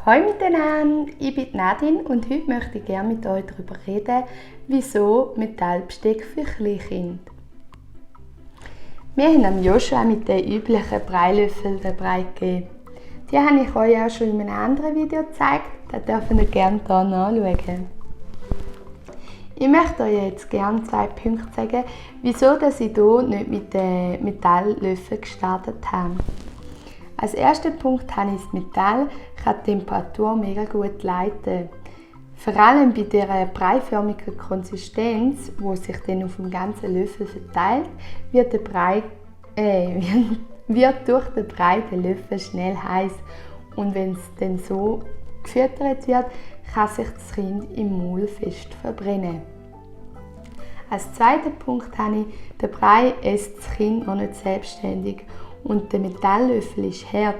Hallo miteinander, ich bin Nadine und heute möchte ich gerne mit euch darüber reden, wieso Metallbesteck für Kleinkinder. Wir haben Joshua mit den üblichen Breilöffeln den Brei gegeben. Die habe ich euch auch schon in einem anderen Video gezeigt, das dürft ihr gerne hier nachschauen. Ich möchte euch jetzt gerne 2 Punkte sagen, wieso ich hier nicht mit den Metalllöffeln gestartet habe. Als erster Punkt habe ich das Metall, kann die Temperatur mega gut leiten. Vor allem bei dieser breiförmigen Konsistenz, die sich dann auf dem ganzen Löffel verteilt, wird durch den Brei der Löffel schnell heiß. Und wenn es dann so gefüttert wird, kann sich das Kind im Maul fest verbrennen. Als zweiter Punkt habe ich, der Brei isst das Kind noch nicht selbstständig und der Metalllöffel ist hart.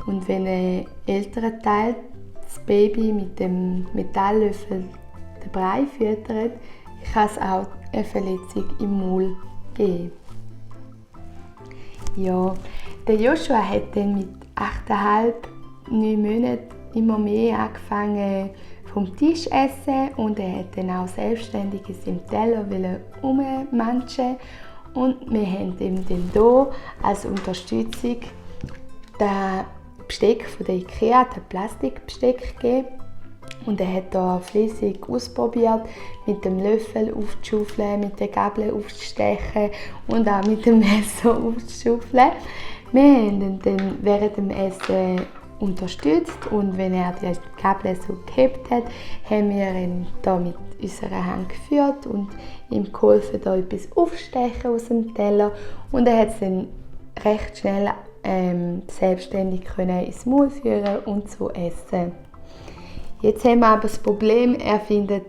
Und wenn ein älterer Teil das Baby mit dem Metalllöffel den Brei füttert, kann es auch eine Verletzung im Maul geben. Ja, der Joshua hat dann mit 8,5, 9 Monaten immer mehr angefangen vom Tisch essen und er hat dann auch selbstständig in seinem Teller rummanschen. Und wir haben ihm dann hier als Unterstützung das Besteck von der IKEA, das Plastikbesteck gegeben. Und er hat hier fleissig ausprobiert, mit dem Löffel aufzuschaufeln, mit der Gabel aufzustechen und auch mit dem Messer aufzuschaufeln. Wir haben ihn dann während dem Essen unterstützt und wenn er die Gabel so gehabt hat, haben wir ihn hier mit unserer Hand geführt und ihm geholfen, da etwas aufzustechen aus dem Teller. Und er hat es dann recht schnell selbstständig ins Maul führen und so essen. Jetzt haben wir aber das Problem, er findet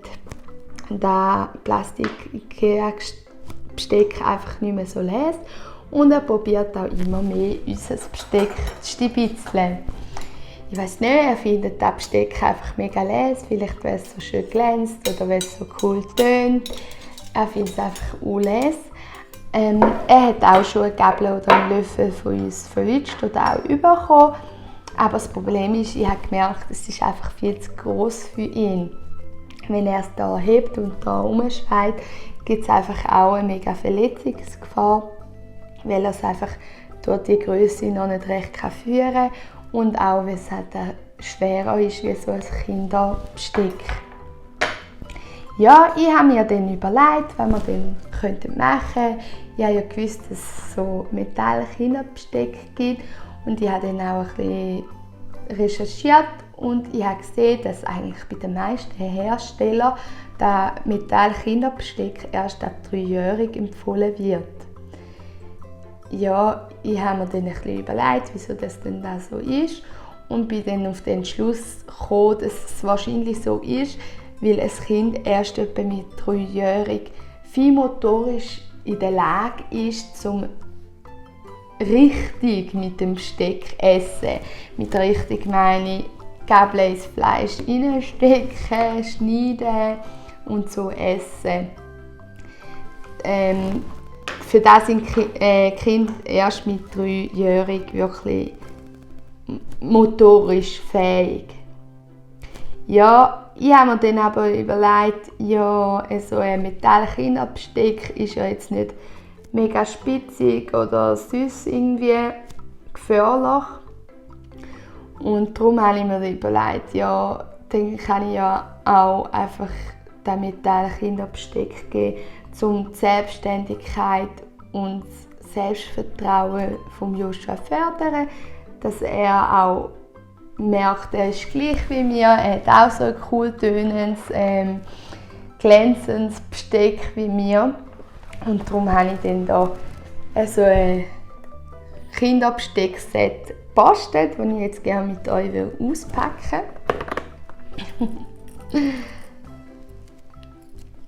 das Plastik-Besteck einfach nicht mehr so les und er probiert auch immer mehr unser Besteck zu stibitzeln. Ich weiss nicht, er findet das Besteck einfach mega les, vielleicht weil es so schön glänzt oder weil es so cool tönt. Er findet es einfach les. Er hat auch schon eine Gabel oder einen Löffel von uns verwünscht oder auch bekommen. Aber das Problem ist, ich habe gemerkt, es ist einfach viel zu gross für ihn. Wenn er es hier hebt und hier rumschweit, gibt es einfach auch eine mega Verletzungsgefahr, weil er es einfach durch die Größe noch nicht recht führen kann und auch, weil es halt schwerer ist wie so ein Kinderbesteck. Ja, ich habe mir dann überlegt, was wir dann machen könnten. Ich habe ja gewusst, dass es so Metall-Kinderbesteck gibt und ich habe dann auch ein bisschen recherchiert und ich habe gesehen, dass eigentlich bei den meisten Herstellern das Metall-Kinderbesteck erst ab 3-jährig empfohlen wird. Ja, ich habe mir dann ein bisschen überlegt, wieso das denn da so ist und bin dann auf den Schluss gekommen, dass es wahrscheinlich so ist, weil ein Kind erst etwa mit 3-jährig viel motorisch in der Lage ist, um richtig mit dem Besteck zu essen. Mit richtig meine ich, Gabel ins Fleisch reinstecken, schneiden und so essen. Für das sind Kinder erst mit 3-jährig wirklich motorisch fähig. Ja, ich habe mir dann aber überlegt, ja, so ein Metall-Kinderbesteck ist ja jetzt nicht mega spitzig oder süß irgendwie gefährlich. Und darum habe ich mir überlegt, ja, dann kann ich ja auch einfach das Metall-Kinderbesteck geben, um die Selbstständigkeit und das Selbstvertrauen von Joshua fördern, dass er auch merkt, er ist gleich wie mir, er hat auch so ein cool tönendes, glänzendes Besteck wie mir. Und darum habe ich dann da so ein Kinderbesteckset gebastelt, das ich jetzt gerne mit euch auspacken will.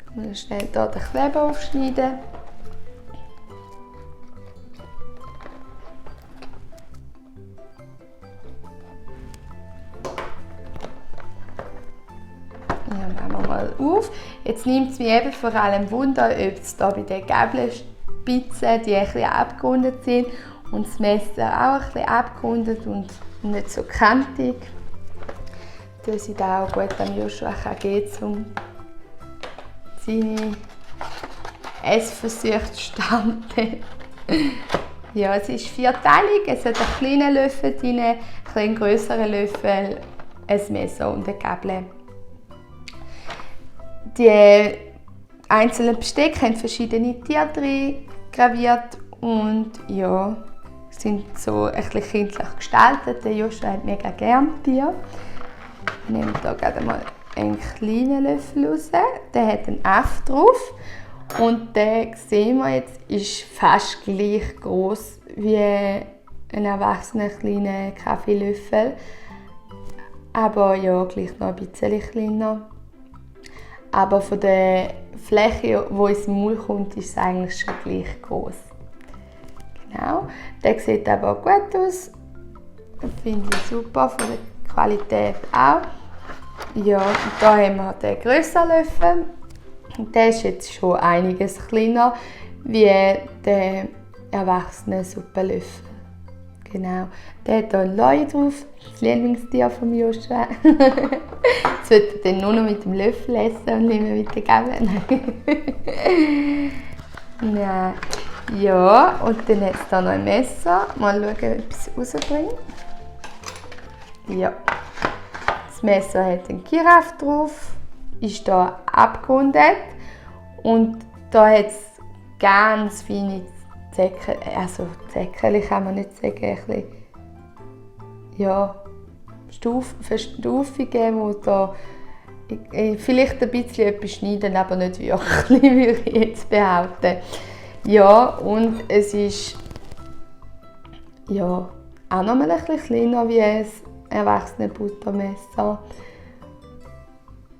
Ich muss schnell hier den Kleber aufschneiden. Ja, machen wir mal auf. Jetzt nimmt es mich eben vor allem Wunder, ob es hier bei den Gabelspitzen, die ein bisschen abgerundet sind, und das Messer auch ein bisschen abgerundet und nicht so kantig. dass ich da auch gut am Joshua geben kann, um seine Essversuche zu starten. Ja, es ist vierteilig. Es hat einen kleinen Löffel drin, einen grösseren Löffel, ein Messer und eine Gabel. Die einzelnen Besteck haben verschiedene Tiere drin graviert und ja, sind so ein bisschen kindlich gestaltet. Der Joshua hat mega gerne Tiere. Ich nehme hier gerade mal einen kleinen Löffel raus. Der hat einen F drauf. Und der, sehen wir jetzt, ist fast gleich groß wie ein erwachsener kleiner Kaffeelöffel. Aber ja, gleich noch ein bisschen kleiner. Aber von der Fläche, die ins Maul kommt, ist es eigentlich schon gleich groß. Genau. Der sieht aber auch gut aus. Finde ich super, von der Qualität auch. Ja, und da haben wir den grösseren Löffel. Der ist jetzt schon einiges kleiner wie der erwachsene Suppenlöffel. Genau. Der hat hier ein Leu drauf, das Lieblingstier von Joshua. Jetzt wird er dann nur noch mit dem Löffel essen und nicht mehr mit der Gabel. Nein. Ja, und dann hat es hier noch ein Messer. Mal schauen, ob es rausbringt. Ja. Das Messer hat einen Giraffe drauf. Ist hier abgerundet und da hat es ganz feine Zäckel, also Zäckel kann man nicht sagen, ein bisschen, ja, Verstufungen, wo da vielleicht ein bisschen etwas schneiden, aber nicht wirklich, würde ich jetzt behaupten. Ja, und es ist ja, auch noch mal ein bisschen kleiner wie ein erwachsenes Buttermesser.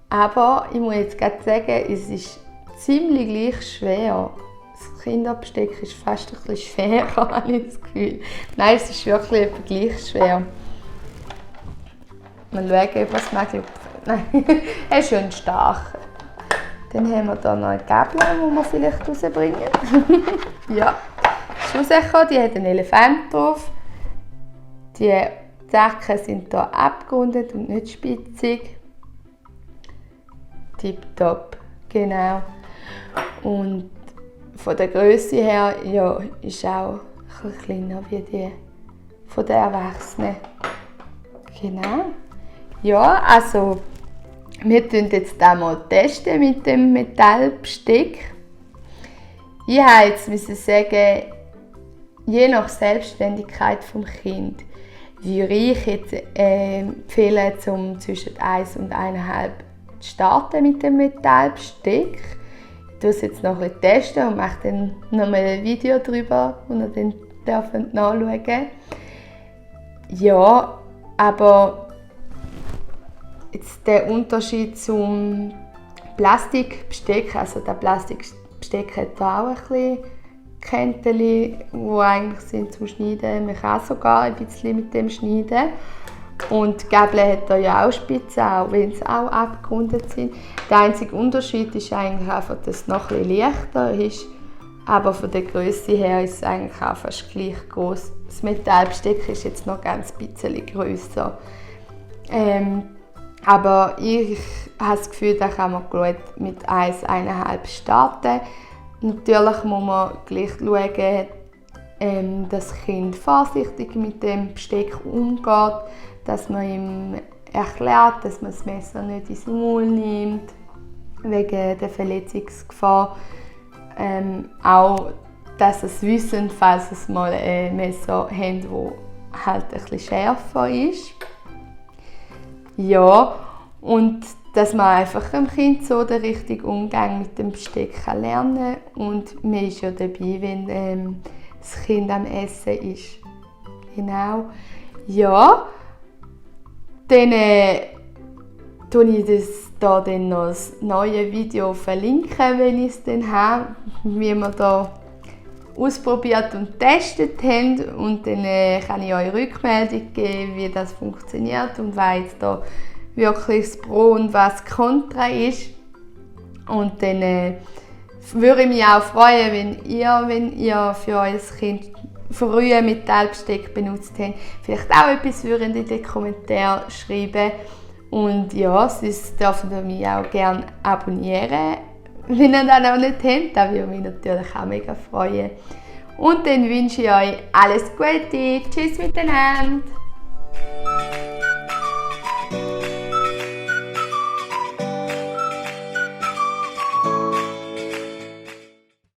Aber ich muss jetzt gerade sagen, es ist ziemlich gleich schwer. Das Kinderbesteck ist fast ein bisschen schwerer, habe ich das Gefühl. Nein, es ist wirklich etwa gleich schwer. Mal schauen, was man glaubt. Nein, er ist schön stark. Dann haben wir hier noch eine Gabel, die wir vielleicht rausbringen. Ja, ist rausgekommen, die hat einen Elefant drauf. Die Zacken sind hier abgerundet und nicht spitzig. Tipptopp, genau. Und von der Größe her ja, ist auch ein bisschen kleiner wie die von den Erwachsenen. Genau. Ja, also wir testen jetzt einmal testen mit dem Metallbesteck. Ich musste jetzt sagen, je nach Selbstständigkeit des Kindes würde ich jetzt empfehlen, um zwischen 1 und 1,5 starten mit dem Metallbesteck. Ich tue es jetzt noch ein bisschen testen und mache dann noch mal ein Video darüber, wo ihr dann nachschauen dürft. Ja, aber jetzt der Unterschied zum Plastikbesteck, also der Plastikbesteck hat da auch ein bisschen Kanten, die eigentlich sind zum Schneiden. Man kann sogar ein bisschen mit dem schneiden. Und die Gabel hat da ja auch Spitzen, auch wenn sie auch abgerundet sind. Der einzige Unterschied ist eigentlich einfach, dass es noch ein bisschen leichter ist. Aber von der Größe her ist es eigentlich auch fast gleich groß. Das Metallbesteck ist jetzt noch ganz ein bisschen grösser. Aber ich habe das Gefühl, da kann man gut mit 1,5 starten. Natürlich muss man gleich schauen, dass das Kind vorsichtig mit dem Besteck umgeht, dass man ihm erklärt, dass man das Messer nicht ins Maul nimmt, wegen der Verletzungsgefahr. Auch, dass es wissen, falls es mal ein Messer haben, das halt ein bisschen schärfer ist. Ja, und dass man einfach dem Kind so den richtigen Umgang mit dem Besteck lernen kann. Und man ist ja dabei, wenn das Kind am Essen ist. Genau. Ja, dann verlinke ich das dann noch das neue Video verlinken, wenn ich es dann habe, wie wir da ausprobiert und getestet haben. Und dann kann ich euch Rückmeldung geben, wie das funktioniert und was jetzt da wirklich das Pro und was das Contra ist. Und dann würde ich mich auch freuen, wenn ihr für euer Kind früher Metallbesteck benutzt habt, vielleicht auch etwas in den Kommentaren schreiben. Und ja, sonst dürfen ihr mich auch gerne abonnieren, wenn ihr das noch nicht habt. Das würde mich natürlich auch mega freuen. Und dann wünsche ich euch alles Gute. Tschüss miteinander.